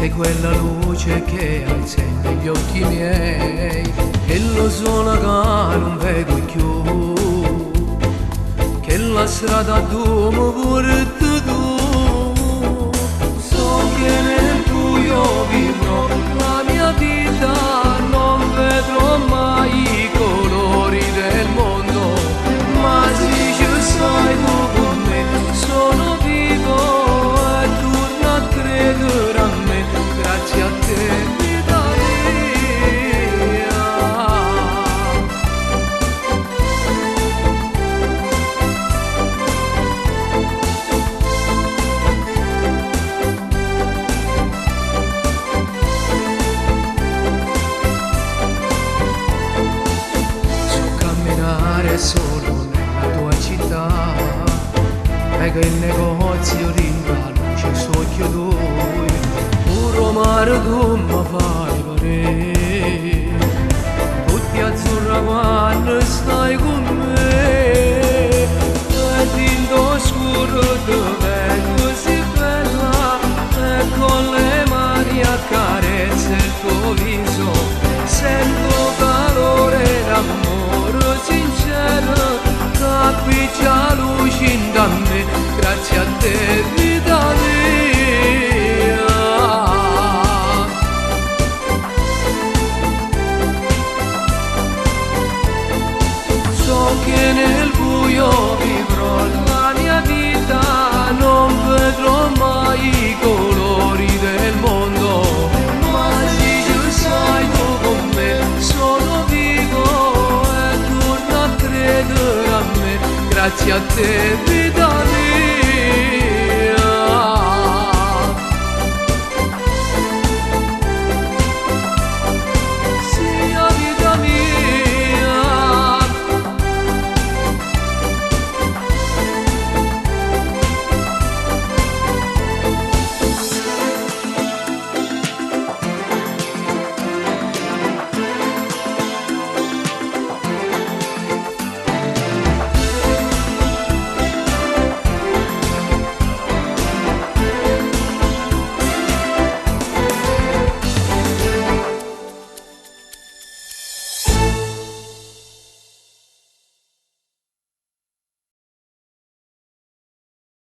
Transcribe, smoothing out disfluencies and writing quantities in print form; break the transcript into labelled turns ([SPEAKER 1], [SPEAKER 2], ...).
[SPEAKER 1] Sei quella luce che accende gli occhi miei e lo sole che non vedo più. Che la strada tu mi porti tu. So che nel buio vivrò la mia vita, non vedrò mai i colori del mondo, ma se ci sei tu con me, sono vivo e torno a credere a me, grazie a te, vita mia. So camminare solo nella tua città, vedo il negozio di la luce socchio lui, puro mare tu mi fai vedere, tutti azzurra quando stai con me, e dinto scuro dove così bella, e con le mani accarezza il tuo viso, sento calore d'amore sincero, che appiccia luce in da me, grazie a te vita mia. So che nel buio vivrò la mia vita, non vedrò mai i colori del mondo, ma se ci sei tu con me, sono vivo e torno a credere a me, grazie a te vita.